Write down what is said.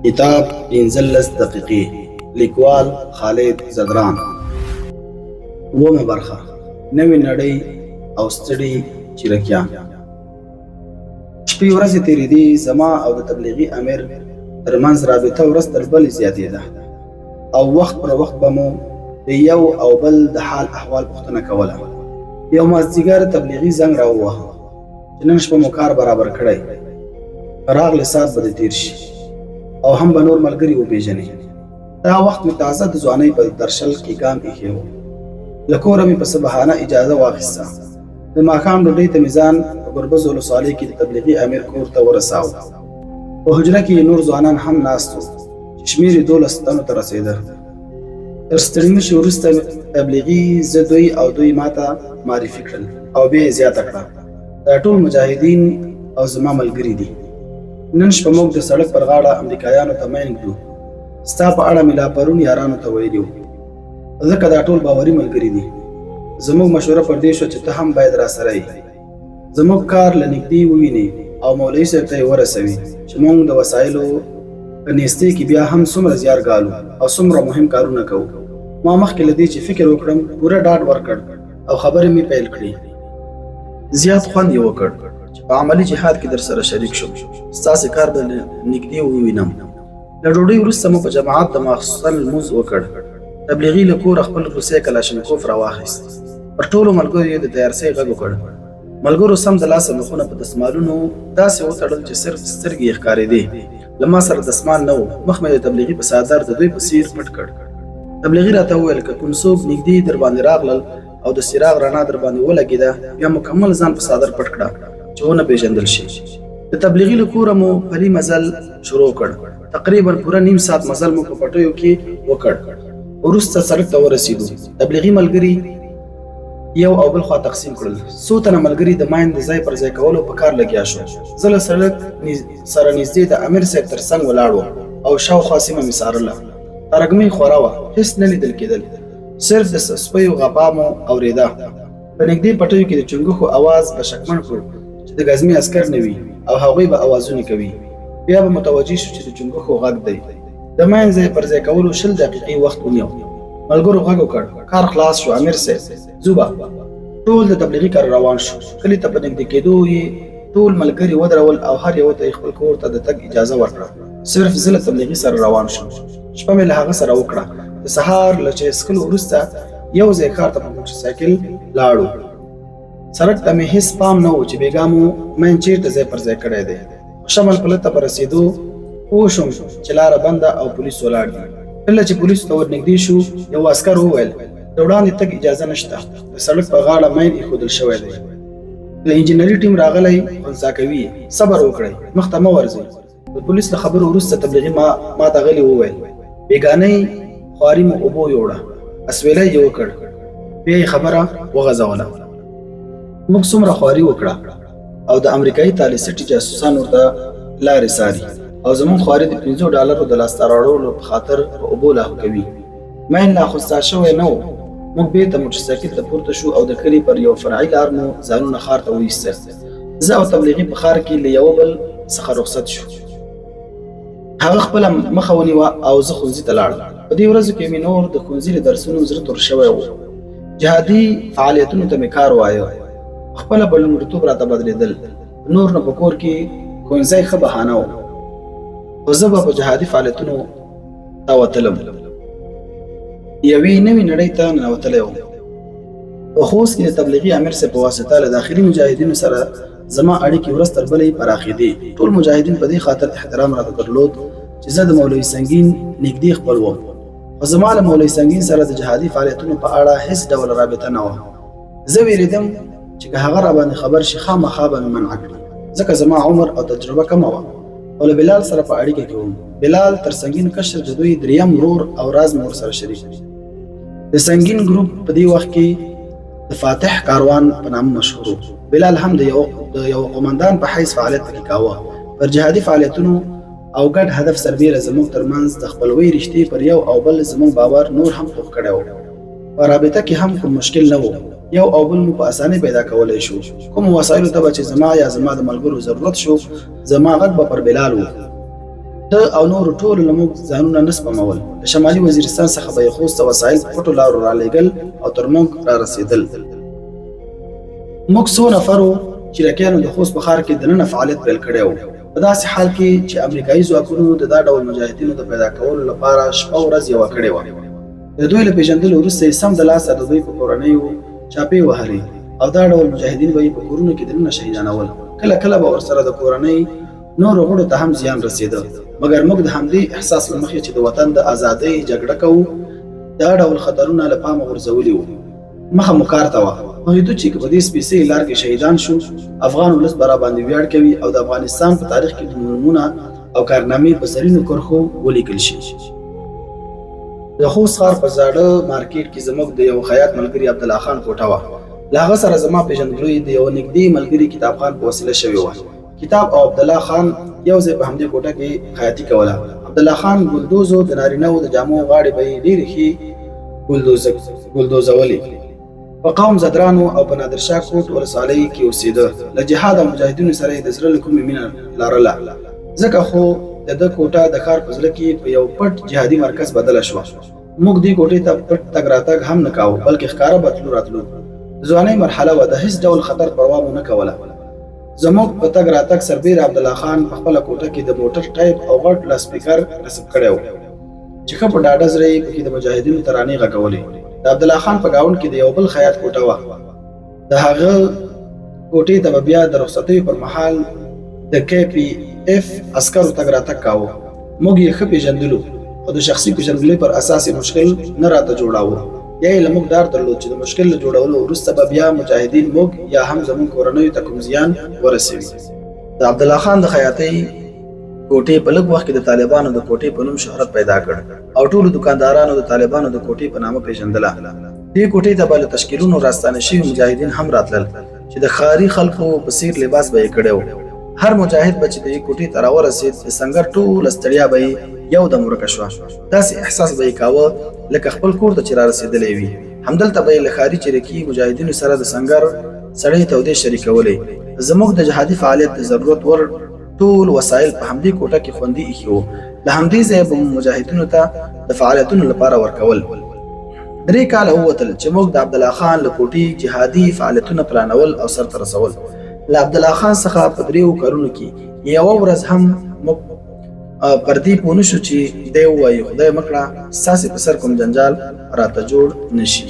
کتاب 15 دقیقې، لیکوال خالد ځدران. اوومه برخه، نوې نړۍ او ستړي چیرکیان. شپې ورځې تېرېدې، زما او د تبلیغي امیر تر منځ رابطه ورځ تر بلې زیاتېده او وخت پر وخت به مو د یو او بل د حال احوال پوښتنه کوله. یو مازدیګر تبلیغي زنګ راووهه چې نن شپه مو کار برابر کړی، راغلې ساعت به دې تېر شي او هم به نور ملګري وپېژنې. دا وخت مې تازه د ځوانۍ په درشل کې ګام ایښی و. له کوره مې په څه بهانه اجازه واخیسته. د ماښام ډوډۍ ته مې ځان په ګربز ولسوالۍ کې د تبلیغي امیر کور ته ورساوه. په حجره کې یې نور ځوانان هم ناست وو چې شمېر یې 12 تنو ته رسېده. تر ستړي مشي وروسته تبلیغي زه دوی او دوی ماته معرفي کړل او بیا یې زیاته کړه، دا ټول مجاهدین او زما ملګري دي. نن شپه موږ د سړک پر غاړه امریکایانو ته مین ږدو. ستا په اړه مې لا پرون یارانو ته ویلي وو، ځکه دا ټول باوري ملګري دي. زموږ مشوره پر دې شوه چې ته هم باید راسره یې، زموږ کار له نږدې ووینې او مولوي صاحب ته یې ورسوي چې موږ د وسایلو په نیستۍ کې بیا هم څومره زیار ګالو او څومره مهم کارونه کوو. ما مخکې له دې چې فکر وکړم پوره ډاډ ورکړ او خبرې مې پیل کړې. زیات خوند یې وکړ چې په عملي جهاد کې درسره شریک شوم، ستاسې کار به له نږدې ووینم. له ډوډۍ وروسته مو په جماعت د ماخستن لمونځ وکړ. تبلیغي له کوره خپل روسی کلاشینکوف راواخیست. پر ټولو ملګرو یې د تیارسۍ غږ وکړ. ملګرو سم د لاسه مخونه په دستمالونو داسې وتړل چې صرف سترګې یې ښکارېدې. له ما سره دستمال نه و، مخ مې د تبلیغي په څادر د دوی په څیر پټ کړ. تبلیغي راته وویل، که کوم څوک نږدې درباندې راغلل او د څراغ رڼا درباندې ولګېده، بیا مکمل ځان په څادر پټ کړه چې ونه پېژندل شي. د تبلیغي له کوره مو پلي مزل شروع کړ. تقریبا پوره نیم ساعت مزل مو په پټیو کې وکړ. وروسته سړک ته ورسېدو. تبلیغي ملګري یو او بل خوا تقسیم کړل. څو تنه ملګري د ماین د ځای پر ځای کولو په کار لګیا شو. زه له سړک سره نږدې د امیر صاحب تر څنګ ولاړ وم او شاوخوا سیمه مې څارله. ترږمۍ خوره وه، هیڅ نه لیدل کېدل، صرف د سپیو غپا مو اورېده. په نږدې پټیو کې د چونګښو اواز به شکمن کړو چې د ګزمې عسکر نه وي او هغوی به اوازونه کوي. بیا به متوجه شو چې د چونګښو غږ دی. د ماین ځای پر ځای کولو 20 دقیقې وخت ونیو. ملګرو غږ وکړ، کار خلاص شو امیر صاحب، ځو به. ټول د تبلیغي کار روان شو. کلي ته په نږدې کېدو یې ټول ملګري ودرول او هر یوه ته یې خپل کور ته د تګ اجازه ورکړه. صرف زه له تبلیغي سره روان شوم. شپه مې له هغه سره وکړه. د سهار له چای څښلو وروسته یو ځای ښار ته په موټرسایکل لاړو. سړک ته مې هیڅ پام نه و چې بېګا مو مین چیرته ځای پر ځای کړی دی. خو شمل پله ته په رسېدو پوه شوم چې لاره بنده او پولیس ولاړ دي. کله چې پولیسو ته ورنږدې شو، یو عسکر وویل، د وړاندې تګ اجازه نشته، د سړک په غاړه مین ایښودل شوی دی. د انجینري ټیم راغلی، خنثا کوي یې، صبر وکړئ، مخته مه ورځئ. د پولیس له خبرو وروسته تبلیغي ما ماته غلي وویل، بیګانۍ خواري مو اوبو یوړه، اسویلی یې وکړ، بیا یې خبره وغځوله. موږ څومره خواري وکړه او د امریکایي تالیسټي جاسوسان ورته لارې څاري او زموږ خواري د 5 ډالرو د لاسته راوړلو په خاطر په اوبو لاهو کوي. ماین لا خنثا شوی نه و. موږ بیرته موټرسایکل ته پورته شو او د کلي پر یوه فرعي لار مو ځانونه ښار ته وایستل. زه او تبلیغي په ښار کې له یوه بل څخه رخصت شو. هغه خپله مخه ونیوه او زه ښوونځي ته لاړم. په دې ورځو کې مې نور د ښوونځي له درسونو زړه تور شوی و. جهادي فعالیتونو ته مې کار وایه. خپله په لومړیتوب راته بدلېدل. نور نو په کور کې ښوونځی ښه بهانه و، خو زه به په جهادي فعالیتونو ته وتلم. یوې نوې نړۍ ته ننوتلی وم. په خوست کې د تبلیغي امیر صاحب په واسطه له داخلي مجاهدینو سره زما اړیکې ورځ تر بلې پراخېدې. ټول مجاهدین په دې خاطر احترام راته درلود چې زه د مولوي سنګین نږدې خپل وم، خو زما له مولوي سنګین سره د جهادي فعالیتونو په اړه هیڅ ډول رابطه نه وه. زه ویرېدم چې که هغه راباندې خبر شي خامخا به مې منع کړي، ځکه زما عمر او تجربه کمه وه. خو له بلال سره په اړیکه کې وم. بلال تر سنګین کشر د دوی دریم ورور او راز مې ورسره شریک. د سنګین ګروپ په دې وخت کې د فاتح کاروان په نامه مشهور و. بلال هم د یو قومندان په حیث فعالیت پکې کاوه. پر جهادي فعالیتونو او ګډ هدف سربېره زموږ ترمنځ د خپلوۍ رشتې پر یو او بل زموږ باور نور هم پوخ کړی و. په رابطه کې هم کوم مشکل نه و. یو او بل مو په اسانۍ پیدا کولی شو. کومو وسایلو ته به چې زما یا زما د ملګرو ضرورت شو، زما غږ به پر بلال و. ده او نورو ټولو له موږ ځانونه نه سپمول. له شمالي وزیرستان څخه به یې خوست ته وسایل په پټو لارو رالېږل او تر موږ رارسېدل. موږ څو نفرو چیرکیانو د خوست په ښار کې دننه فعالیت پیل کړی و. په داسې حال کې چې امریکایي ځواکونو د دا ډول مجاهدینو د پیدا کولو لپاره شپه ورځ یوه کړې وه. د دوی له پېژندلو وروسته یې سمدلاسه د دوی په کورنیو چاپې وهلې او دا ډول مجاهدین به یې په کورونو کې دننه شهیدانول. کله کله به ورسره د کورنۍ نورو غړو ته هم زیان رسېده، مګر موږ د همدې احساس له مخې چې د وطن د ازادۍ جګړه کوو، دا ډول خطرونه له پامه غورځولي وو. مخه مو کار ته وه. پوهېدو چې که په دې سپېڅلې لار کې شهیدان شو، افغان ولس به راباندې ویاړ کوي او د افغانستان په تاریخ کې به مو نومونه او کارنامې په زرینو کرښو ولیکل شي. د خوست ښار په زاړه مارکېټ کې زموږ د یوه خیاط ملګري عبدالله خان کوټه وه. له هغه سره زما پېژندګلوي د یوه نږدې ملګري کتاب خان په وسیله شوې وه. کتاب او عبدالله خان یو ځای په همدې کوټه کې خیاطي کوله. عبدالله خان ګلدوزو، د نارینه وو د جامو غاړې به یې ډېرې ښې ګلدوزولې. په قوم ځدرانو او په نادرشاه کوټ ولسوالۍ کې اوسېده. له جهاد او مجاهدینو سره یې د زړه له کومې مینه لرله، ځکه خو د ده کوټه د ښار په زړه کې په یو پټ جهادي مرکز بدله شوه. موږ دې کوټې ته پټ تګ راتګ هم نه کاوه، بلکې ښکاره به تلو راتلو. د ځوانۍ مرحله وه، د هېڅ ډول خطر پروا مو نه کوله. زموږ په تګ راتګ سربېره عبدالله خان په خپله کوټه کې د موټر ټایپ او غټ لاسپیکر نصب کړی و چې ښه په ډاډه زړه یې پکې د مجاهدینو ترانې غږولې. د عبدالله خان په ګاونډ کې د یو بل خیاط کوټه وه. د هغه کوټې ته به بیا د رخصتیو پر مهال د کی پي اف عسکرو تګ راتګ کاوه. موږ یې ښه پېژندلو، خو د شخصي پېژندګلوۍ پر اساس یې مشکل نه راته جوړاوه. یا یې له موږ ډار درلود چې د مشکل له جوړولو وروسته به بیا مجاهدین موږ یا هم زموږ کورنیو ته کوم زیان ورسوي. د عبدالله خان د خیاطۍ کوټې په لږ وخت کې د طالبانو د کوټې په نوم شهرت پیدا کړ او ټولو دوکاندارانو د طالبانو د کوټې په نامه پېژندله. دې کوټې ته به له تشکیلونو راستانه شوي مجاهدین هم راتلل چې د ښاري خلکو په څېر لباس به یې کړی و. هر مجاهد به چې دې کوټې ته راورسېد، د سنګر ټوله ستړیا به یې یو دم ورکه شوه. داسې احساس به یې کاوه لکه خپل کور ته چې رارسېدلی وي. همدلته به یې له ښاري چریکي مجاهدینو سره د سنګر سړې تودې شریکولې. زموږ د جهادي فعالیت د ضرورت وړ ټول وسایل په همدې کوټه کې خوندي ایښي وو. له همدې ځایه به مو مجاهدینو ته د فعالیتونو لپاره ورکول. درې کاله ووتل چې موږ د عبدالله خان له کوټې جهادي فعالیتونه پلانول او سرته رسول. له عبدالله خان څخه په دریو کلونو کې یوه ورځ هم موږ پر دې پوه نه شو چې دی ووایي خدای مه کړه ستاسې په سر کوم جنجال راته جوړ نه شي.